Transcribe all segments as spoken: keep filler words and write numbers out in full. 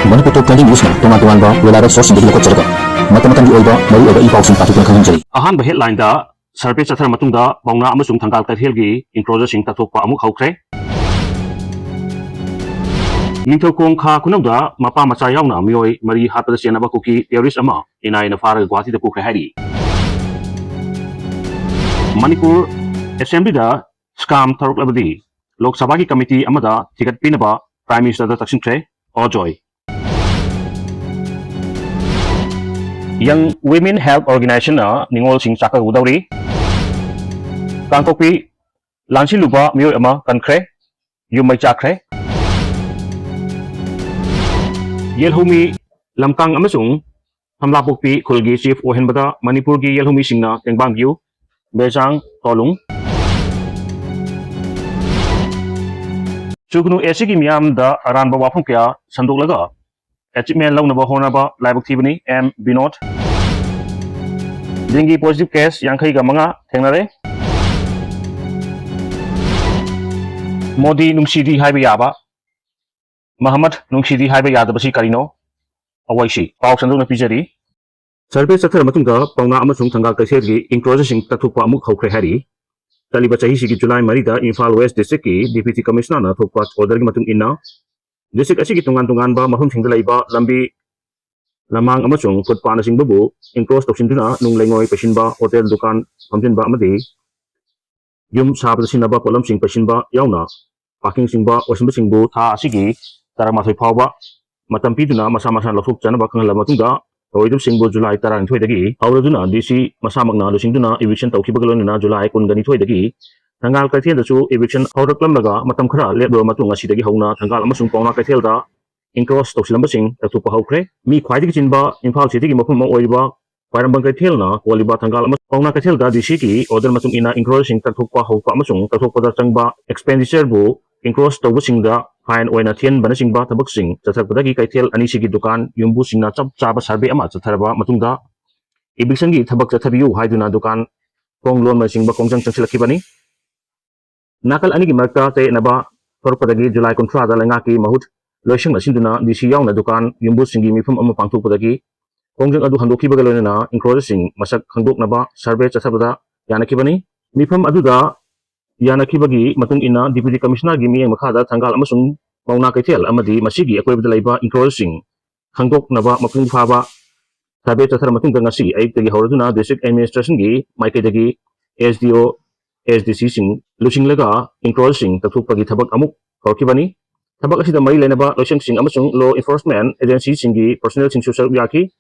ꯃꯅꯤꯄꯨꯔ ꯇꯣꯞ twenty ꯅ꯭ꯌꯨꯁꯅ ꯇꯣꯉꯥꯟ ꯇꯣꯉꯥꯟꯕ weather ꯁꯣꯔꯁꯁꯤꯡꯗꯒꯤ ꯂꯧꯈꯠꯆꯔꯒ ꯃꯇꯝ ꯃꯇꯝꯒꯤ ꯑꯣꯏꯕ ꯃꯔꯨꯑꯣꯏꯕ ꯏ ꯄꯥꯎꯁꯤꯡ ꯄꯥꯊꯣꯛꯇꯨꯅ ꯈꯪꯍꯟꯖꯔꯤ꯫ ꯑꯍꯥꯟꯕ ꯍꯦꯗꯂꯥꯏꯟꯗ ꯁꯔꯚꯦ ꯆꯠꯊꯔ ꯃꯇꯨꯡꯗ ꯄꯥꯎꯅꯥ ꯑꯃꯁꯨꯡ ꯊꯪꯒꯥꯜ ꯀꯩꯊꯦꯜꯒꯤ ꯏꯟꯀ꯭ꯔꯣꯆꯔꯁꯤꯡ ꯇꯛꯊꯣꯛꯄ ꯑꯃꯨꯛ ꯍꯧꯈ꯭ꯔꯦ꯫ ꯅꯤꯡꯊꯧꯈꯣꯡ ꯈꯥ ꯈꯨꯅꯧꯗ ꯃꯄꯥ ꯃꯆꯥ ꯌꯥꯎꯅ ꯃꯤꯑꯣꯏ ꯃꯔꯤ ꯍꯥꯠꯄꯗ ꯆꯦꯟꯅꯕ ꯀꯨꯀꯤ ꯇꯦꯔꯣꯔꯤꯁ ꯑꯃ ꯑꯦꯟ ꯑꯥꯏ ꯑꯦꯅ ꯐꯥꯔꯒ ꯒꯨꯋꯥꯍꯥꯇꯤꯗ ꯄꯨꯈ꯭ꯔꯦ ꯍꯥꯏꯔꯤ꯫ ꯃꯅꯤꯄꯨꯔ ꯑꯦꯁꯦꯝꯕ꯭ꯂꯤꯗ ꯁ꯭ꯀꯥꯝ ꯊꯣꯔꯛꯂꯕꯗꯤ ꯂꯣꯛ ꯁꯚꯥꯒꯤ ꯀꯃꯤꯇꯤ ꯑꯃꯗ ꯊꯤꯒꯠꯄꯤꯅꯕ ꯄ꯭ꯔꯥꯏꯝ ꯃꯤꯅꯤꯁꯇꯔꯗ ꯇꯛꯁꯤꯟꯈ꯭ꯔꯦ ꯑꯣ ꯖꯣꯏ꯫ ꯌꯪ ꯋꯤꯃꯦꯟ ꯍꯦꯜꯞ ꯑꯣꯔꯒꯅꯥꯏꯖꯦꯁꯟꯅ ꯅꯤꯉꯣꯜꯁꯤꯡ ꯆꯥꯛꯀꯧꯒꯗꯧꯔꯤ꯫ ꯀꯥꯡꯄꯣꯛꯄꯤ ꯂꯥꯟꯁꯤꯜꯂꯨꯕ ꯃꯤꯑꯣꯏ ꯑꯃ ꯀꯟꯈ꯭ꯔꯦ, ꯌꯨꯝ ꯃꯩ ꯆꯥꯛꯈ꯭ꯔꯦ꯫ ꯌꯦꯜꯍꯧꯃꯤ ꯂꯝꯀꯥꯡ ꯑꯃꯁꯨꯡ ꯊꯝꯂꯥꯄꯣꯛꯄꯤ ꯈꯨꯜꯒꯤ ꯆꯤꯐ ꯑꯣꯏꯍꯟꯕꯗ ꯃꯅꯤꯄꯨꯔꯒꯤ ꯌꯦꯜꯍꯧꯃꯤꯁꯤꯡꯅ ꯇꯦꯡꯕꯥꯡꯕꯤꯌꯨ꯫ ꯕꯦꯖꯥꯡ ꯇꯣꯂꯨꯡ꯫ ꯆꯨꯒꯅꯨ ꯑꯦꯁꯤꯒꯤ ꯃꯤꯌꯥꯝꯗ ꯑꯔꯥꯟꯕ ꯋꯥꯐꯝ ꯀꯌꯥ ꯁꯟꯗꯣꯛꯂꯒ ꯑꯦꯆꯤꯞꯃꯦꯟ ꯂꯧꯅꯕ ꯍꯣꯠꯅꯕ ꯂꯥꯏꯕꯛ ꯊꯤꯕꯅꯤ, ꯑꯦꯝ ꯕꯤꯅꯣꯗ꯫ ꯗꯦꯡꯒꯤ ꯄꯣꯖꯤꯇꯤꯚ ꯀꯦꯁ ꯌꯥꯡꯈꯩꯒ ꯃꯉꯥ ꯊꯦꯡꯅꯔꯦ꯫ ꯃꯣꯗꯤ ꯅꯨꯡꯁꯤꯗꯤ ꯍꯥꯏꯕ ꯌꯥꯕ, ꯃꯍꯝꯃꯗ ꯅꯨꯡꯁꯤꯗꯤ ꯍꯥꯏꯕ ꯌꯥꯗꯕꯁꯤ ꯀꯔꯤꯅꯣ? ꯑꯋꯥꯏꯁꯤ ꯄꯥꯎ ꯁꯟꯗꯣꯛꯅ ꯄꯤꯖꯔꯤ꯫ ꯁꯔꯚꯦ ꯆꯠꯊꯔ ꯃꯇꯨꯡꯗ ꯄꯥꯎꯅꯥ ꯑꯃꯁꯨꯡ ꯊꯪꯒꯥꯜ ꯀꯩꯊꯦꯜꯒꯤ ꯏꯟꯀ꯭ꯔꯣꯆꯔꯁꯤꯡ ꯇꯛꯊꯣꯛꯄ ꯑꯃꯨꯛ ꯍꯧꯈ꯭ꯔꯦ ꯍꯥꯏꯔꯤ꯫ ꯆꯠꯂꯤꯕ ꯆꯍꯤꯁꯤꯒꯤ ꯖꯨꯂꯥꯏ ꯃꯔꯤꯗ ꯏꯝꯐꯥꯜ ꯋꯦꯁ ꯗꯤꯁꯇ꯭ꯔꯤꯛꯀꯤ ꯗꯤꯄ꯭ꯌꯨꯇꯤ ꯀꯃꯤꯁꯅꯔꯅ ꯊꯣꯛꯄ ꯑꯣꯔꯗꯔꯒꯤ ꯃꯇꯨꯡ ꯏꯟꯅ, ꯗꯤꯁꯇ꯭ꯔꯤꯛ ꯑꯁꯤꯒꯤ ꯇꯣꯉꯥꯟ ꯇꯣꯉꯥꯟꯕ ꯃꯐꯝꯁꯤꯡꯗ ꯂꯩꯕ ꯂꯝꯕꯤ, ꯂꯝꯃꯥꯡ ꯑꯃꯁꯨꯡ ꯐꯨꯠꯄꯥꯠꯅꯆꯤꯡꯕꯕꯨ ꯏꯟꯀ꯭ꯔꯣꯆ ꯇꯧꯁꯤꯟꯗꯨꯅ ꯅꯨꯡ ꯂꯩꯉꯣꯏ ꯄꯩꯁꯤꯟꯕ, ꯍꯣꯇꯦꯜ ꯗꯨꯀꯥꯟ ꯐꯝꯖꯤꯟꯕ ꯑꯃꯗꯤ ꯌꯨꯝ ꯁꯥꯕꯗ ꯁꯤꯖꯤꯟꯅꯕ ꯄꯣꯠꯂꯝꯁꯤꯡ ꯄꯩꯁꯤꯟꯕ ꯌꯥꯎꯅ ꯄꯥꯔꯀꯤꯡ ꯆꯤꯡꯕ ꯑꯣꯏꯁꯤꯟꯕꯁꯤꯡꯕꯨ ꯊꯥ ꯑꯁꯤꯒꯤ ꯇꯔꯥꯃꯥꯊꯣꯏ ꯐꯥꯎꯕ ꯃꯇꯝ ꯄꯤꯗꯨꯅ ꯃꯁꯥ ꯃꯁꯥꯅ ꯂꯧꯊꯣꯛꯆꯅꯕ ꯈꯪꯍꯜꯂꯕ ꯃꯇꯨꯡꯗ, ꯇꯧꯔꯣꯏꯗꯕꯁꯤꯡꯕꯨ ꯖꯨꯂꯥꯏ ꯇꯔꯥꯅꯤꯊꯣꯏꯗꯒꯤ ꯍꯧꯔꯗꯨꯅ ꯗꯤ ꯁꯤ ꯃꯁꯥꯃꯛꯅ ꯂꯨꯆꯤꯡꯗꯨꯅ ꯏꯚꯤꯛꯁꯟ ꯇꯧꯈꯤꯕꯒ ꯂꯣꯏꯅꯅ ꯖꯨꯂꯥꯏ ꯀꯨꯟꯒ ꯅꯤꯊꯣꯏꯗꯒꯤ ꯊꯪꯒꯥꯜ ꯀꯩꯊꯦꯜꯗꯁꯨ ꯏꯚꯤꯛꯁꯟ ꯍꯧꯔꯛꯂꯝꯂꯒ ꯃꯇꯝ ꯈꯔ ꯂꯦꯞꯂꯕ ꯃꯇꯨꯡ ꯑꯁꯤꯗꯒꯤ ꯍꯧꯅ ꯊꯪꯒꯥꯜ ꯑꯃꯁꯨꯡ ꯄꯥꯎꯅꯥ ꯀꯩꯊꯦꯜꯗ ꯏꯟꯀ꯭ꯔꯣꯆ ꯇꯧꯁꯤꯜꯂꯝꯕꯁꯤꯡ ꯇꯛꯊꯣꯛꯄ ꯍꯧꯈ꯭ꯔꯦ꯫ ꯃꯤ ꯈ꯭ꯋꯥꯏꯗꯒꯤ ꯆꯤꯟꯕ ꯏꯝꯐꯥꯜ ꯁꯤꯇꯤꯒꯤ ꯃꯐꯝ ꯑꯃ ꯑꯣꯏꯔꯤꯕ ꯈ꯭ꯋꯥꯏꯔꯝꯕꯟ ꯀꯩꯊꯦꯜꯅ ꯀꯣꯜꯂꯤꯕ ꯊꯪꯒꯥꯜ ꯑꯃꯁꯨꯡ ꯄꯥꯎꯅꯥ ꯀꯩꯊꯦꯜꯗ ꯗꯤ ꯁꯤꯒꯤ ꯑꯣꯔꯗꯔ ꯃꯇꯨꯡ ꯏꯟꯅ ꯏꯟꯀ꯭ꯔꯣꯆꯔꯁꯤꯡ ꯇꯛꯊꯣꯛꯄ ꯍꯧꯔꯛꯄ ꯑꯃꯁꯨꯡ ꯇꯛꯊꯣꯛꯄꯗ ꯆꯪꯕ ꯑꯦꯛꯁꯄꯦꯟꯗꯤꯆꯔꯕꯨ ꯏꯟꯀ꯭ꯔꯣꯆ ꯇꯧꯕꯁꯤꯡꯗ ꯐꯥꯏꯟ ꯑꯣꯏꯅ ꯊꯤꯍꯟꯕꯅꯆꯤꯡꯕ ꯊꯕꯛꯁꯤꯡ ꯆꯠꯊꯔꯛꯄꯗꯒꯤ ꯀꯩꯊꯦꯜ ꯑꯅꯤꯁꯤꯒꯤ ꯗꯨꯀꯥꯟ ꯌꯨꯝꯕꯨꯁꯤꯡꯅ ꯆꯞ ꯆꯥꯕ ꯁꯔꯚꯦ ꯑꯃ ꯆꯠꯊꯔꯕ ꯃꯇꯨꯡꯗ ꯏꯚꯤꯛꯁꯟꯒꯤ ꯊꯕꯛ ꯆꯠꯊꯕꯤꯌꯨ ꯍꯥꯏꯗꯨꯅ ꯗꯨꯀꯥꯟ ꯊꯣꯡ ꯂꯣꯟꯕꯅꯆꯤꯡꯕ ꯈꯣꯡꯖꯪ ꯆꯪꯁꯤꯜꯂꯛꯈꯤꯕꯅꯤ꯫ ꯅꯥꯀꯜ ꯑꯅꯤꯒꯤ ꯃꯔꯛꯇ ꯆꯌꯦꯠꯅꯕ ꯊꯣꯔꯛꯄꯗꯒꯤ ꯖꯨꯂꯥꯏ ꯀꯨꯟꯊ꯭ꯔꯥꯗ ꯂꯩꯉꯥꯛꯀꯤ ꯃꯍꯨꯠ ꯂꯣꯏꯁꯪꯅ ꯁꯤꯟꯗꯨꯅ D C ꯌꯥꯎꯅ ꯗꯨꯀꯥꯟ ꯌꯨꯝꯕꯨꯁꯤꯡꯒꯤ ꯃꯤꯐꯝ ꯑꯃ ꯄꯥꯡꯊꯣꯛꯄꯗꯒꯤ ꯈꯣꯡꯖꯪ ꯑꯗꯨ ꯍꯟꯗꯣꯛꯈꯤꯕꯒ ꯂꯣꯏꯅꯅ encroacherꯁꯤꯡ ꯃꯁꯛ ꯈꯪꯗꯣꯛꯅꯕ survey ꯆꯠꯊꯕꯗ ꯌꯥꯅꯈꯤꯕꯅꯤ꯫ ꯃꯤꯐꯝ ꯑꯗꯨꯗ ꯌꯥꯅꯈꯤꯕꯒꯤ ꯃꯇꯨꯡ ꯏꯟꯅ Deputy Commissionerꯒꯤ ꯃꯤꯠꯌꯦꯡ ꯃꯈꯥꯗ ꯊꯪꯒꯥꯜ ꯑꯃꯁꯨꯡ ꯄꯥꯎꯅꯥ ꯀꯩꯊꯦꯜ ꯑꯃꯗꯤ ꯃꯁꯤꯒꯤ ꯑꯀꯣꯏꯕꯗ ꯂꯩꯕ encroacherꯁꯤꯡ ꯈꯪꯗꯣꯛꯅꯕ ꯃꯄꯨꯡ ꯐꯥꯕ survey ꯆꯠꯊꯔ ꯃꯇꯨꯡꯗ ꯉꯁꯤ ꯑꯌꯨꯛꯇꯒꯤ ꯍꯧꯔꯗꯨꯅ District Administrationꯒꯤ ꯃꯥꯏꯀꯩꯗꯒꯤ S D O, S D Cꯁꯤꯡ ꯂꯨꯆꯤꯡꯂꯒ encroacherꯁꯤꯡ ꯇꯛꯊꯣꯛꯄꯒꯤ ꯊꯕꯛ ꯑꯃꯨꯛ ꯍꯧꯔꯛꯈꯤꯕꯅꯤ꯫ ꯊꯕꯛ ꯑꯁꯤꯗ ꯃꯔꯤ ꯂꯩꯅꯕ ꯂꯣꯏꯁꯪꯁꯤꯡ ꯑꯃꯁꯨꯡ law enforcement agencyꯁꯤꯡꯒꯤ personnelꯁꯤꯡꯁꯨ ꯁꯔꯨꯛ ꯌꯥꯈꯤ꯫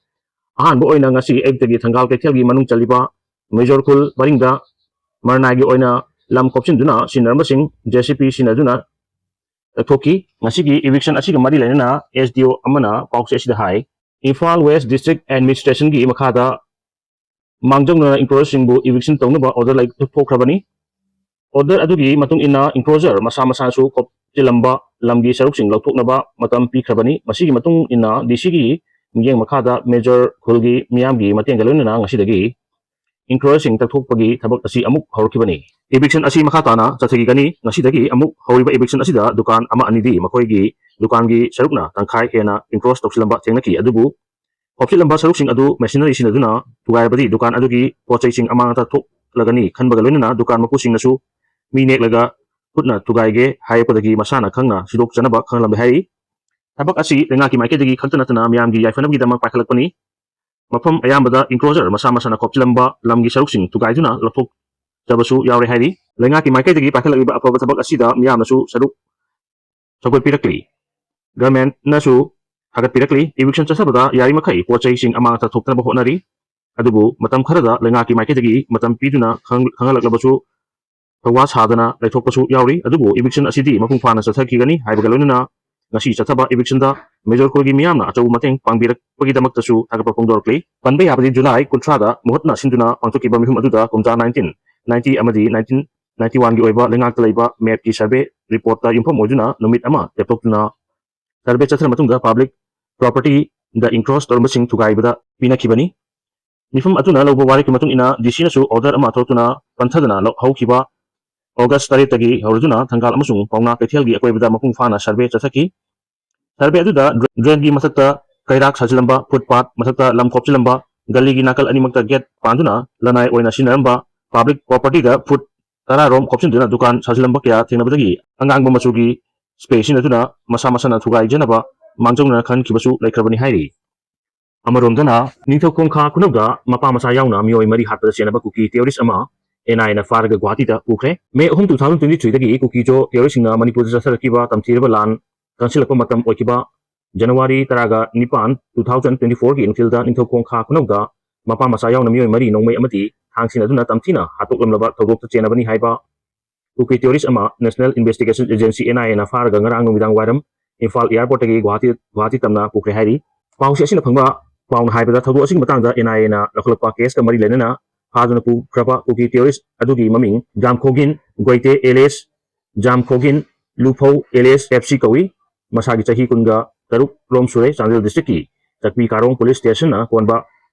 ꯑꯍꯥꯟꯕ ꯑꯣꯏꯅ ꯉꯁꯤ ꯑꯌꯨꯛꯇꯒꯤ ꯊꯪꯒꯥꯜ ꯀꯩꯊꯦꯜꯒꯤ ꯃꯅꯨꯡ ꯆꯜꯂꯤꯕ ꯃꯦꯖꯣꯔ ꯈꯨꯜ ꯄꯔꯤꯡꯗ ꯃꯔꯅꯥꯏꯒꯤ ꯑꯣꯏꯅ ꯂꯝ ꯈꯣꯞꯆꯤꯟꯗꯨꯅ ꯁꯤꯖꯤꯟꯅꯔꯝꯕꯁꯤꯡ J C B ꯁꯤꯖꯤꯟꯅꯗꯨꯅ ꯇꯛꯊꯣꯛꯈꯤ꯫ ꯉꯁꯤꯒꯤ eviction ꯑꯁꯤꯒ ꯃꯔꯤ ꯂꯩꯅꯅ S D O ꯑꯃꯅ ꯄꯥꯎꯆꯦ ꯑꯁꯤꯗ ꯍꯥꯏ, Imphal West District Administrationꯒꯤ ꯃꯈꯥꯗ ꯃꯥꯡꯖꯧꯅꯅ encroacherꯁꯤꯡꯕꯨ eviction ꯇꯧꯅꯕ order ꯂꯧꯊꯣꯛꯈ꯭ꯔꯕꯅꯤ꯫ Order ꯑꯗꯨꯒꯤ ꯃꯇꯨꯡ ꯏꯟꯅ encroacher ꯃꯁꯥ ꯃꯁꯥꯁꯨ ꯈꯣꯞꯆꯤꯜꯂꯝꯕ ꯂꯝꯒꯤ ꯁꯔꯨꯛꯁꯤꯡ ꯂꯧꯊꯣꯛꯅꯕ ꯃꯇꯝ ꯄꯤꯈ꯭ꯔꯕꯅꯤ꯫ ꯃꯁꯤꯒꯤ ꯃꯇꯨꯡ ꯏꯟꯅ D Cꯒꯤ ꯃꯤꯠꯌꯦꯡ ꯃꯈꯥꯗ ꯃꯦꯖꯣꯔ ꯈꯨꯜꯒꯤ ꯃꯤꯌꯥꯝꯒꯤ ꯃꯇꯦꯡꯒ ꯂꯣꯏꯅꯅ ꯉꯁꯤꯗꯒꯤ encroacherꯁꯤꯡ ꯇꯛꯊꯣꯛꯄꯒꯤ ꯊꯕꯛ ꯑꯁꯤ ꯑꯃꯨꯛ ꯍꯧꯔꯛꯈꯤꯕꯅꯤ꯫ Eviction ꯑꯁꯤ ꯃꯈꯥ ꯇꯥꯅ ꯆꯠꯊꯈꯤꯒꯅꯤ꯫ ꯉꯁꯤꯗꯒꯤ ꯑꯃꯨꯛ ꯍꯧꯔꯤꯕ eviction ꯑꯁꯤꯗ ꯗꯨꯀꯥꯟ ꯑꯃ ꯑꯅꯤꯗꯤ ꯃꯈꯣꯏꯒꯤ ꯗꯨꯀꯥꯟꯒꯤ ꯁꯔꯨꯛꯅ ꯇꯪꯈꯥꯏ ꯍꯦꯟꯅ encroach ꯇꯧꯁꯤꯜꯂꯝꯕ ꯊꯦꯡꯅꯈꯤ, ꯑꯗꯨꯕꯨ ꯈꯣꯞꯆꯤꯜꯂꯝꯕ ꯁꯔꯨꯛꯁꯤꯡ ꯑꯗꯨ machinery ꯁꯤꯖꯤꯟꯅꯗꯨꯅ ꯊꯨꯒꯥꯏꯔꯕꯗꯤ ꯗꯨꯀꯥꯟ ꯑꯗꯨꯒꯤ ꯄꯣꯠ ꯆꯩꯁꯤꯡ ꯑꯃꯥꯡ ꯑꯇꯥ ꯊꯣꯛꯂꯒꯅꯤ ꯈꯟꯕꯒ ꯂꯣꯏꯅꯅ ꯗꯨꯀꯥꯟ ꯃꯄꯨꯁꯤꯡꯅꯁꯨ ꯃꯤ ꯅꯦꯛꯂꯒ ꯈꯨꯠꯅ ꯊꯨꯒꯥꯏꯒꯦ ꯍꯥꯏꯔꯛꯄꯗꯒꯤ ꯃꯁꯥꯅ ꯈꯪꯅ ꯁꯤꯗꯣꯛꯆꯅꯕ ꯈꯪꯍꯜꯂꯝꯂꯦ ꯍꯥꯏꯔꯤ꯫ ꯊꯕꯛ ꯑꯁꯤ ꯂꯩꯉꯥꯛꯀꯤ ꯃꯥꯏꯀꯩꯗꯒꯤ ꯈꯛꯇ ꯅꯠꯇꯅ ꯃꯤꯌꯥꯝꯒꯤ ꯌꯥꯏꯐꯅꯕꯒꯤꯗꯃꯛ ꯄꯥꯏꯈꯠꯂꯛꯄꯅꯤ꯫ ꯃꯐꯝ ꯑꯌꯥꯝꯕꯗ encroacher ꯃꯁꯥ ꯃꯁꯥꯅ ꯈꯣꯞꯆꯤꯜꯂꯝꯕ ꯂꯝꯒꯤ ꯁꯔꯨꯛꯁꯤꯡ ꯊꯨꯒꯥꯏꯗꯨꯅ ꯂꯧꯊꯣꯛꯆꯕꯁꯨ ꯌꯥꯎꯔꯦ ꯍꯥꯏꯔꯤ꯫ ꯂꯩꯉꯥꯛꯀꯤ ꯃꯥꯏꯀꯩꯗꯒꯤ ꯄꯥꯏꯈꯠꯂꯛꯂꯤꯕ ꯑꯐꯕ ꯊꯕꯛ ꯑꯁꯤꯗ ꯃꯤꯌꯥꯝꯅꯁꯨ ꯁꯔꯨꯛ ꯁꯧꯒꯠꯄꯤꯔꯛꯂꯤ꯫ Governmentꯅꯁꯨ ꯊꯥꯒꯠꯄꯤꯔꯛꯂꯤ꯫ Eviction ꯆꯠꯊꯕꯗ ꯌꯥꯔꯤꯃꯈꯩ ꯄꯣꯠ ꯆꯩꯁꯤꯡ ꯑꯃꯥꯡ ꯑꯇꯥ ꯊꯣꯛꯇꯅꯕ ꯍꯣꯠꯅꯔꯤ꯫ ꯑꯗꯨꯕꯨ ꯃꯇꯝ ꯈꯔꯗ ꯂꯩꯉꯥꯛꯀꯤ ꯃꯥꯏꯀꯩꯗꯒꯤ ꯃꯇꯝ ꯄꯤꯗꯨꯅ ꯈꯪ-, ꯈꯪꯍꯜꯂꯛꯂꯕꯁꯨ ꯊꯧꯋꯥ ꯁꯥꯗꯅ ꯂꯩꯊꯣꯛꯄꯁꯨ ꯌꯥꯎꯔꯤ꯫ ꯑꯗꯨꯕꯨ eviction ꯑꯁꯤꯗꯤ ꯃꯄꯨꯡ ꯐꯥꯅ ꯆꯠꯊꯈꯤꯒꯅꯤ ꯍꯥꯏꯕꯒ ꯂꯣꯏꯅꯅ ꯉꯁꯤ ꯆꯠꯊꯕ evictionꯗ ꯃꯦꯖꯣꯔ ꯈꯨꯜꯒꯤ ꯃꯤꯌꯥꯝꯅ ꯑꯆꯧꯕ ꯃꯇꯦꯡ ꯄꯥꯡꯕꯤꯔꯛꯄꯒꯤꯗꯃꯛꯇꯁꯨ ꯊꯥꯒꯠꯄ ꯐꯣꯡꯗꯣꯔꯛꯂꯤ꯫ ꯄꯟꯕ ꯌꯥꯕꯗꯤ ꯖꯨꯂꯥꯏ ꯀꯨꯟꯊ꯭ꯔꯥꯗ ꯃꯍꯨꯠꯅ ꯁꯤꯟꯗꯨꯅ ꯄꯥꯡꯊꯣꯛꯈꯤꯕ ꯃꯤꯐꯝ ꯑꯗꯨꯗ ꯀꯨꯝꯖꯥ nineteen ninety ꯑꯃꯗꯤ nineteen ninety oneꯒꯤ ꯑꯣꯏꯕ ꯂꯩꯉꯥꯛꯇ ꯂꯩꯕ mapꯀꯤ survey reportꯇ ꯌꯨꯝꯐꯝ ꯑꯣꯏꯗꯨꯅ ꯅꯨꯃꯤꯠ ꯑꯃ ꯂꯦꯞꯊꯣꯛꯇꯨꯅ survey ꯆꯠꯊꯔ ꯃꯇꯨꯡꯗ public propertyꯗ encroach ꯇꯧꯔꯝꯕꯁꯤꯡ ꯊꯨꯒꯥꯏꯕꯗ ꯄꯤꯅꯈꯤꯕꯅꯤ꯫ ꯃꯤꯐꯝ ꯑꯗꯨꯅ ꯂꯧꯕ ꯋꯥꯔꯦꯞꯀꯤ ꯃꯇꯨꯡ ꯏꯟꯅ D Cꯅꯁꯨ order ꯑꯃ ꯊꯣꯛꯇꯨꯅ ꯄꯟꯊꯗꯅ ꯂꯧ-, ꯍꯧꯈꯤꯕ August ꯇꯔꯦꯠꯇꯒꯤ ꯍꯧꯔꯗꯨꯅ ꯊꯪꯒꯥꯜ ꯑꯃꯁꯨꯡ ꯄꯥꯎꯅꯥ ꯀꯩꯊꯦꯜꯒꯤ ꯑꯀꯣꯏꯕꯗ ꯃꯄꯨꯡ ꯐꯥꯅ survey ꯆꯠꯊꯈꯤ꯫ ꯁꯔꯚꯦ ꯑꯗꯨꯗ ꯗ꯭ꯔꯦꯟꯒꯤ ꯃꯊꯛꯇ ꯀꯩꯔꯥꯛ ꯁꯥꯖꯤꯜꯂꯝꯕ, ꯐꯨꯠꯄꯥꯠ ꯃꯊꯛꯇ ꯂꯝ ꯈꯣꯞꯆꯤꯜꯂꯝꯕ, ꯒꯂꯤꯒꯤ ꯅꯥꯀꯜ ꯑꯅꯤꯃꯛꯇ ꯒꯦꯠ ꯄꯥꯟꯗꯨꯅ ꯂꯅꯥꯏ ꯑꯣꯏꯅ ꯁꯤꯖꯤꯟꯅꯔꯝꯕ ꯄꯕ꯭ꯂꯤꯛ ꯄ꯭ꯔꯣꯄꯔꯇꯤꯗ ꯐꯨꯠ ꯇꯔꯥꯔꯣꯝ ꯈꯣꯞꯆꯤꯟꯗꯨꯅ ꯗꯨꯀꯥꯟ ꯁꯥꯖꯤꯜꯂꯝꯕ ꯀꯌꯥ ꯊꯦꯡꯅꯕꯗꯒꯤ ꯑꯉꯥꯡꯕ ꯃꯆꯨꯒꯤ ꯁ꯭ꯄ꯭ꯔꯦ ꯁꯤꯖꯤꯟꯅꯗꯨꯅ ꯃꯁꯥ ꯃꯁꯥꯅ ꯊꯨꯒꯥꯏꯖꯅꯕ ꯃꯥꯡꯖꯧꯅꯅ ꯈꯟꯈꯤꯕꯁꯨ ꯂꯩꯈ꯭ꯔꯕꯅꯤ ꯍꯥꯏꯔꯤ꯫ ꯑꯃꯔꯣꯝꯗꯅ, ꯅꯤꯡꯊꯧꯈꯣꯡ ꯈꯥ ꯈꯨꯅꯧꯗ ꯃꯄꯥ ꯃꯆꯥ ꯌꯥꯎꯅ ꯃꯤꯑꯣꯏ ꯃꯔꯤ ꯍꯥꯠꯄꯗ ꯆꯦꯟꯅꯕ ꯀꯨꯀꯤ ꯇꯦꯔꯣꯔꯤꯁ ꯑꯃ ꯑꯦꯟ ꯑꯥꯏ ꯑꯦꯅ ꯐꯥꯔꯒ ꯒꯨꯋꯥꯍꯥꯇꯤꯗ ꯄꯨꯈ꯭ꯔꯦ꯫ ꯃꯦ ꯑꯍꯨꯝ, ꯇꯨ ꯊꯥꯎꯖꯟ ꯇ꯭ꯋꯦꯟꯇꯤ ꯊ꯭ꯔꯤꯗꯒꯤ ꯀꯨꯀꯤꯖꯣ ꯇꯦꯔꯣꯔꯤꯁꯁꯤꯡꯅ ꯃꯅꯤꯄꯨꯔꯗ ꯆꯠꯊꯔꯛꯈꯤꯕ ꯇꯝꯊꯤꯔꯕ ꯂꯥꯟ ꯀꯟꯁꯤꯜꯂꯛꯄ ꯃꯇꯝ ꯑꯣꯏꯈꯤꯕ ꯖꯅꯋꯥꯔꯤ ꯇꯔꯥꯒ ꯅꯤꯄꯥꯟ, ꯇꯨ ꯊꯥꯎꯖꯟ ꯇ꯭ꯋꯦꯟꯇꯤ ꯐꯣꯔꯒꯤ ꯅꯨꯡꯊꯤꯜꯗ ꯅꯤꯡꯊꯧꯈꯣꯡ ꯈꯥ ꯈꯨꯅꯧꯗ ꯃꯄꯥ ꯃꯆꯥ ꯌꯥꯎꯅ ꯃꯤꯑꯣꯏ ꯃꯔꯤ ꯅꯣꯡꯃꯩ ꯑꯃꯗꯤ ꯊꯥꯡ ꯁꯤꯖꯤꯟꯅꯗꯨꯅ ꯇꯝꯊꯤꯅ ꯍꯥꯠꯇꯣꯛꯂꯝꯂꯕ ꯊꯧꯗꯣꯛꯇ ꯆꯦꯟꯅꯕꯅꯤ ꯍꯥꯏꯕ ꯀꯨꯀꯤ ꯇꯦꯔꯣꯔꯤꯁ ꯑꯃ ꯅꯦꯁꯅꯦꯜ ꯏꯟꯚꯦꯁꯇꯤꯒꯦꯁꯟ ꯑꯦꯖꯦꯟꯁꯤ, ꯑꯦꯟ ꯑꯥꯏ ꯑꯦꯅ ꯐꯥꯔꯒ ꯉꯔꯥꯡ ꯅꯨꯃꯤꯗꯥꯡ ꯋꯥꯏꯔꯝ ꯏꯝꯐꯥꯜ ꯑꯦꯌꯔꯄꯣꯔꯠꯇꯒꯤ ꯒꯨꯋꯥꯍꯥꯇꯤ, ꯒꯨꯋꯥꯍꯥꯇꯤ ꯇꯝꯅ ꯄꯨꯈ꯭ꯔꯦ ꯍꯥꯏꯔꯤ꯫ ꯄꯥꯎꯁꯦ ꯑꯁꯤꯅ ꯐꯪꯕ ꯄꯥꯎꯅ ꯍꯥꯏꯕꯗ, ꯊꯧꯗꯣꯛ ꯑꯁꯤꯒꯤ ꯃꯇꯥꯡꯗ ꯑꯦꯟ ꯑꯥꯏ ꯑꯦꯅ ꯂꯧꯈꯠꯂꯛꯄ ꯀꯦꯁꯀ ꯃꯔꯤ ꯂꯩꯅꯅ ꯐꯥꯗꯨꯅ ꯄꯨꯈ꯭ꯔꯕ ꯀꯨꯀꯤ ꯇꯦꯔꯣꯔꯤꯁ ꯑꯗꯨꯒꯤ ꯃꯃꯤꯡ ꯖꯥꯝꯈꯣꯒꯤꯟ ꯒꯣꯏꯇꯦ ꯑꯦꯂꯤꯌꯥꯁ ꯖꯥꯝꯈꯣꯒꯤꯟ ꯂꯨꯐꯧ ꯑꯦꯂꯤꯌꯥꯁ ꯑꯦꯐ ꯁꯤ ꯀꯧꯏ꯫ ꯃꯁꯥꯒꯤ ꯆꯍꯤ ꯀꯨꯟꯒ ꯇꯔꯨꯛ ꯔꯣꯝ ꯁꯨꯔꯦ꯫ ꯆꯥꯟꯗꯦꯜ ꯗꯤꯁꯇ꯭ꯔꯤꯛꯀꯤ ꯆꯥꯛꯄꯤ ꯀꯥꯔꯣꯡ ꯄꯨꯂꯤꯁ ꯁ꯭ꯇꯦꯁꯟꯅ ꯀꯣꯟꯕ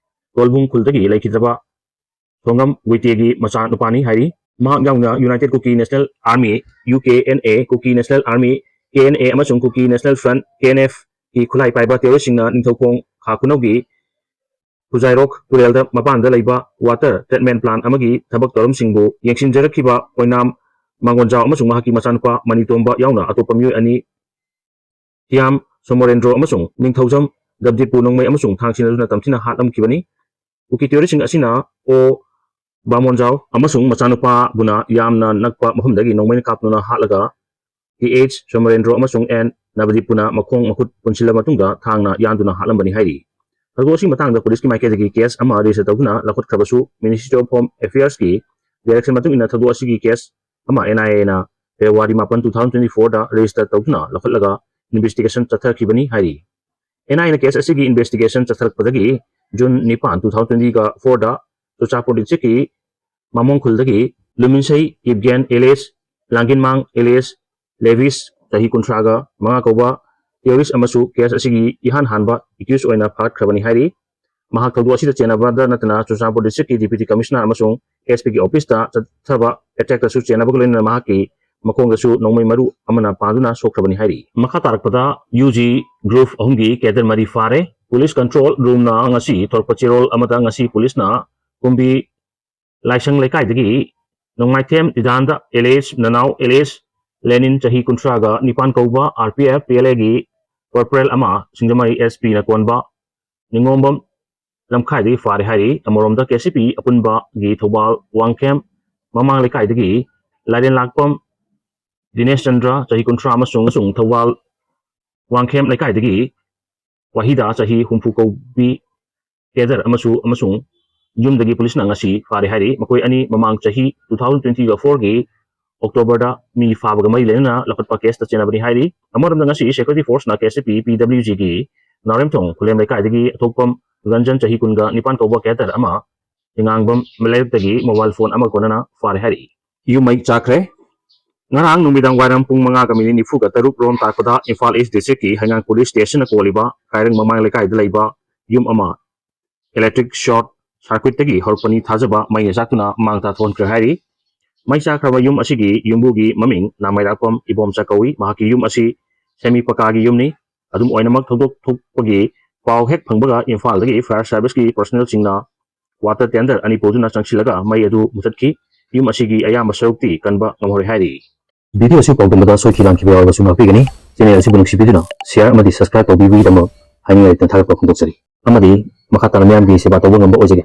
ꯇꯣꯜꯕꯨꯡ ꯈꯨꯜꯗꯒꯤ ꯂꯩꯈꯤꯗ꯭ꯔꯕ ꯊꯣꯡꯉꯝ ꯒꯨꯏꯇꯦꯒꯤ ꯃꯆꯥ ꯅꯨꯄꯥꯅꯤ ꯍꯥꯏꯔꯤ꯫ ꯃꯍꯥꯛ ꯌꯥꯎꯅ united Kuki national army, U K N A, Kuki national army, K N A, ꯑꯃꯁꯨꯡ Kuki national front, K N F, ꯀꯤ ꯈꯨꯠꯂꯥꯏ ꯄꯥꯏꯕ ꯇꯦꯔꯣꯔꯤꯁꯁꯤꯡꯅ ꯅꯤꯡꯊꯧꯈꯣꯡ ꯈꯥ ꯈꯨꯅꯧꯒꯤ ꯈꯨꯖꯥꯏꯔꯣꯛ ꯇꯨꯔꯦꯜꯗ ꯃꯄꯥꯟꯗ ꯂꯩꯕ ꯋꯥꯇꯔ ꯇ꯭ꯔꯤꯠꯃꯦꯟ ꯄ꯭ꯂꯥꯟ ꯑꯃꯒꯤ ꯊꯕꯛ ꯊꯧꯔꯝꯁꯤꯡꯕꯨ ꯌꯦꯡꯁꯤꯟꯖꯔꯛꯈꯤꯕ ꯑꯣꯏꯅꯥꯝ ꯃꯥꯡꯒꯣꯟꯖꯥꯎ ꯑꯃꯁꯨꯡ ꯃꯍꯥꯛꯀꯤ ꯃꯆꯥꯅꯨꯄꯥ ꯃꯅꯤꯇꯣꯝꯕ ꯌꯥꯎꯅ ꯑꯇꯣꯞꯄ ꯃꯤꯑꯣꯏ ꯑꯅꯤ ꯍꯤꯌꯥꯝ ꯁꯣꯃꯣꯔꯦꯟꯗ꯭ꯔꯣ ꯑꯃꯁꯨꯡ ꯅꯤꯡꯊꯧꯖꯝ ꯒꯕꯗꯤꯠꯄꯨ ꯅꯣꯡꯃꯩ ꯑꯃꯁꯨꯡ ꯊꯥꯡ ꯁꯤꯖꯤꯟꯅꯗꯨꯅ ꯇꯝꯊꯤꯅ ꯍꯥꯠꯂꯝꯈꯤꯕꯅꯤ꯫ ꯀꯨꯀꯤ ꯇꯦꯔꯣꯔꯤꯁꯁꯤꯡ ꯑꯁꯤꯅ ꯑꯣ ꯕꯥꯃꯣꯟꯖꯥꯎ ꯑꯃꯁꯨꯡ ꯃꯆꯥꯅꯨꯄꯥꯕꯨꯅ ꯌꯥꯝꯅ ꯅꯛꯄ ꯃꯐꯝꯗꯒꯤ ꯅꯣꯡꯃꯩꯅ ꯀꯥꯞꯇꯨꯅ ꯍꯥꯠꯂꯒ ꯇꯤ ꯑꯩꯆ ꯁꯣꯃꯣꯔꯦꯟꯗ꯭ꯔꯣ ꯑꯃꯁꯨꯡ ꯑꯦꯟ ꯅꯕꯗꯤꯞꯄꯨꯅ ꯃꯈꯣꯡ ꯃꯈꯨꯠ ꯄꯨꯟꯁꯤꯜꯂꯕ ꯃꯇꯨꯡꯗ ꯊꯥꯡꯅ ꯌꯥꯟꯗꯨꯅ ꯍꯥꯠꯂꯝꯕꯅꯤ ꯍꯥꯏꯔꯤ꯫ ꯊꯧꯗꯣꯛ ꯑꯁꯤꯒꯤ ꯃꯇꯥꯡꯗ ꯄꯨꯂꯤꯁꯀꯤ ꯃꯥꯏꯀꯩꯗꯒꯤ ꯀꯦꯁ ꯑꯃ ꯔꯦꯖꯤꯁꯇꯔ ꯇꯧꯗꯨꯅ ꯂꯧꯈꯠꯈ꯭ꯔꯕꯁꯨ, ꯃꯤꯅꯤꯁꯇ꯭ꯔꯤ ꯑꯣꯐ ꯍꯣꯝ ꯑꯦꯐꯤꯌꯔꯁꯀꯤ ꯗꯥꯏꯔꯦꯛꯁꯟ ꯃꯇꯨꯡ ꯏꯟꯅ ꯊꯧꯗꯣꯛ ꯑꯁꯤꯒꯤ ꯀꯦꯁ ꯑꯃ ꯑꯦꯟ ꯑꯥꯏ ꯑꯦꯅ ꯐꯦꯕ꯭ꯔꯨꯋꯥꯔꯤ ꯃꯥꯄꯟ, ꯇꯨ ꯊꯥꯎꯖꯟ ꯇ꯭ꯋꯦꯟꯇꯤ ꯐꯣꯔꯗ ꯔꯦꯖꯤꯁꯇꯔ ꯇꯧꯗꯨꯅ ꯂꯧꯈꯠꯂꯒ ꯏꯟꯚꯦꯁꯇꯤꯒꯦꯁꯟ ꯆꯠꯊꯈꯤꯕꯅꯤ ꯍꯥꯏꯔꯤ꯫ ꯑꯦꯟ ꯑꯥꯏ ꯑꯦꯅ ꯀꯦꯁ ꯑꯁꯤꯒꯤ ꯏꯟꯚꯦꯁꯇꯤꯒꯦꯁꯟ ꯆꯠꯊꯔꯛꯄꯗꯒꯤ ꯖꯨꯟ ꯅꯤꯄꯥꯟ, ꯇꯨ ꯊꯥꯎꯖꯟ ꯇ꯭ꯋꯦꯟꯇꯤ ꯐꯣꯔꯗ ꯆꯨꯔꯆꯥꯟꯄꯨꯔ ꯗꯤꯁꯇ꯭ꯔꯤꯛꯀꯤ ꯃꯥꯃꯣꯡ ꯈꯨꯜꯗꯒꯤ ꯂꯨꯃꯤꯟꯁꯩ ꯏꯕꯒꯦꯟ ꯑꯦꯂꯤꯌꯥꯁ ꯂꯥꯡꯒꯤꯟꯃꯥꯡ ꯑꯦꯂꯤꯌꯥꯁ ꯂꯦꯚꯤꯁ, ꯆꯍꯤ ꯀꯨꯟꯊ꯭ꯔꯥꯒ ꯃꯉꯥ ꯀꯧꯕ ꯇꯦꯔꯣꯔꯤꯁ ꯑꯃꯁꯨ ꯀꯦꯁ ꯑꯁꯤꯒꯤ ꯏꯍꯥꯟ ꯍꯥꯟꯕ ꯑꯦꯀ꯭ꯌꯨꯁ ꯑꯣꯏꯅ ꯐꯥꯒꯠꯈ꯭ꯔꯕꯅꯤ ꯍꯥꯏꯔꯤ꯫ ꯃꯍꯥꯛ ꯊꯧꯗꯣꯛ ꯑꯁꯤꯗ ꯆꯦꯟꯅꯕꯗ ꯅꯠꯇꯅ ꯆꯨꯔꯆꯥꯟꯄꯨꯔ ꯗꯤꯁꯇ꯭ꯔꯤꯛꯀꯤ ꯗꯤꯄ꯭ꯌꯨꯇꯤ ꯀꯃꯤꯁꯅꯔ ꯑꯃꯁꯨꯡ ꯑꯦꯁ ꯄꯤꯒꯤ ꯑꯣꯐꯤꯁꯇ ꯆꯠꯊꯕ ꯑꯦꯇꯦꯛꯇꯁꯨ ꯆꯦꯟꯅꯕꯒ ꯂꯣꯏꯅꯅ ꯃꯍꯥꯛꯀꯤ ꯃꯈꯣꯡꯗꯁꯨ ꯅꯣꯡꯃꯩ ꯃꯔꯨ ꯑꯃꯅ ꯄꯥꯟꯗꯨꯅ ꯁꯣꯛꯈ꯭ꯔꯕꯅꯤ ꯍꯥꯏꯔꯤ꯫ ꯃꯈꯥ ꯇꯥꯔꯛꯄꯗ, ꯌꯨ ꯖꯤ group ꯑꯍꯨꯝꯒꯤ cadre ꯃꯔꯤ ꯐꯥꯔꯦ꯫ Police control roomꯅ ꯉꯁꯤ ꯊꯣꯔꯛꯄ ꯆꯦꯔꯣꯜ ꯑꯃꯗ, ꯉꯁꯤ policeꯅ ꯀꯨꯝꯕꯤ ꯂꯥꯏꯁꯪ ꯂꯩꯀꯥꯏꯗꯒꯤ ꯅꯣꯡꯃꯥꯏꯊꯦꯝ ꯗꯤꯗꯥꯟꯗ alias ꯅꯅꯥꯎ alias ꯂꯦꯅꯤꯟ, ꯆꯍꯤ ꯀꯨꯟꯊ꯭ꯔꯥꯒ ꯅꯤꯄꯥꯟ ꯀꯧꯕ, R P F P L Aꯒꯤ corporal ꯑꯃ, ꯁꯤꯡꯖꯃꯩ S Pꯅ ꯀꯣꯟꯕ ꯅꯤꯉꯣꯝꯕꯝ ꯂꯝꯈꯥꯏꯗꯒꯤ ꯐꯥꯔꯦ ꯍꯥꯏꯔꯤ꯫ ꯑꯃꯔꯣꯝꯗ, K C P ꯑꯄꯨꯟꯕꯒꯤ ꯊꯧꯕꯥꯜ ꯋꯥꯡꯈꯦꯝ ꯃꯃꯥꯡ ꯂꯩꯀꯥꯏꯗꯒꯤ ꯂꯥꯏꯔꯦꯟ ꯂꯥꯛꯄꯝ ꯗꯤꯅꯦꯁ ꯆꯟꯗ꯭ꯔ, ꯆꯍꯤ ꯀꯨꯟꯊ꯭ꯔꯥ ꯑꯃꯁꯨꯡ, ꯑꯃꯁꯨꯡ ꯊꯧꯕꯥꯜ ꯋꯥꯡꯈꯦꯝ ꯂꯩꯀꯥꯏꯗꯒꯤ ꯋꯥꯍꯤꯗꯥ, ꯆꯍꯤ ꯍꯨꯝꯐꯨ ꯀꯧꯕꯤ cadre ꯑꯃꯁꯨ, ꯑꯃꯁꯨꯡ ꯌꯨꯝꯗꯒꯤ policeꯅ ꯉꯁꯤ ꯐꯥꯔꯦ ꯍꯥꯏꯔꯤ꯫ ꯃꯈꯣꯏ ꯑꯅꯤ ꯃꯃꯥꯡ ꯆꯍꯤ two thousand twenty-fourꯒꯤ Octoberꯗ ꯃꯤ ꯐꯥꯕꯒ ꯃꯔꯤ ꯂꯩꯅꯅ ꯂꯧꯈꯠꯄ caseꯇ ꯆꯦꯟꯅꯕꯅꯤ ꯍꯥꯏꯔꯤ꯫ ꯑꯃꯔꯣꯝꯗ, ꯉꯁꯤ security forceꯅ K C P P W Gꯒꯤ ꯅꯥꯎꯔꯦꯝꯊꯣꯡ ꯈꯨꯂꯦꯝ ꯂꯩꯀꯥꯏꯗꯒꯤ ꯑꯊꯣꯛꯄꯝ ꯔꯟꯖꯟ, ꯆꯍꯤ ꯀꯨꯟꯒ ꯅꯤꯄꯥꯟ ꯀꯧꯕ cadre ꯑꯃ ꯍꯤꯉꯥꯡꯕꯝ ꯂꯩꯔꯛꯇꯒꯤ mobile phone ꯑꯃ ꯀꯣꯟꯅꯅ ꯐꯥꯔꯦ ꯍꯥꯏꯔꯤ꯫ ꯌꯨꯝ ꯃꯩ ꯆꯥꯛꯈ꯭ꯔꯦ꯫ ꯉꯔꯥꯡ ꯅꯨꯃꯤꯗꯥꯡ ꯋꯥꯏꯔꯝ ꯄꯨꯡ ꯃꯉꯥꯒ minute ꯅꯤꯐꯨꯒ ꯇꯔꯨꯛ ꯔꯣꯝ ꯇꯥꯛꯄꯗ ꯏꯝꯐꯥꯜ East Districtꯀꯤ ꯍꯩꯉꯥꯡ police stationꯅ ꯀꯣꯜꯂꯤꯕ ꯀꯥꯏꯔꯪ ꯃꯃꯥꯡ ꯂꯩꯀꯥꯏꯗ ꯂꯩꯕ ꯌꯨꯝ ꯑꯃ electric short circuitꯇꯒꯤ ꯍꯧꯔꯛꯄꯅꯤ ꯊꯥꯖꯕ ꯃꯩꯅ ꯆꯥꯛꯇꯨꯅ ꯃꯥꯡ ꯊꯣꯛꯍꯟꯈ꯭ꯔꯦ ꯍꯥꯏꯔꯤ꯫ ꯃꯩ ꯆꯥꯛꯈ꯭ꯔꯕ ꯌꯨꯝ ꯑꯁꯤꯒꯤ ꯌꯨꯝꯕꯨꯒꯤ ꯃꯃꯤꯡ ꯅꯥꯃꯩꯔꯥꯛꯄꯝ ꯏꯕꯣꯝꯆꯥ ꯀꯧꯏ꯫ ꯃꯍꯥꯛꯀꯤ ꯌꯨꯝ ꯑꯁꯤ semi ꯄꯀꯥꯒꯤ ꯌꯨꯝꯅꯤ꯫ ꯑꯗꯨꯝ ꯑꯣꯏꯅꯃꯛ, ꯊꯧꯗꯣꯛ ꯊꯣꯛꯄꯒꯤ ꯄꯥꯎ ꯍꯦꯛ ꯐꯪꯕꯒ ꯏꯝꯐꯥꯜꯗꯒꯤ fire serviceꯀꯤ personnelꯁꯤꯡꯅ water tanker ꯑꯅꯤ ꯄꯨꯗꯨꯅ ꯆꯪꯁꯤꯜꯂꯒ ꯃꯩ ꯑꯗꯨ ꯃꯨꯊꯠꯈꯤ꯫ ꯌꯨꯝ ꯑꯁꯤꯒꯤ ꯑꯌꯥꯝꯕ ꯁꯔꯨꯛꯇꯤ ꯀꯟꯕ ꯉꯝꯍꯧꯔꯦ ꯍꯥꯏꯔꯤ꯫ Video ꯑꯁꯤ ꯄꯥꯎꯗꯝꯕꯗ ꯁꯣꯏꯈꯤ ꯂꯥꯟꯈꯤꯕ ꯌꯥꯎꯔꯕꯁꯨ ꯉꯥꯛꯄꯤꯒꯅꯤ꯫ Channel ꯑꯁꯤꯕꯨ ꯅꯨꯡꯁꯤꯕꯤꯗꯨꯅ share ꯑꯃꯗꯤ subscribe ꯇꯧꯕꯤꯕꯒꯤꯗꯃꯛ ꯍꯥꯏꯅꯤꯡꯉꯥꯏ ꯂꯩꯇꯅ ꯊꯥꯒꯠꯄ ꯐꯣꯡꯗꯣꯛꯆꯔꯤ꯫ ꯑꯃꯗꯤ ꯃꯈꯥ ꯇꯥꯅ ꯃꯤꯌꯥꯝꯒꯤ ꯁꯦꯕꯥ ꯇꯧꯕ ꯉꯝꯕ ꯑꯣꯏꯖꯒꯦ꯫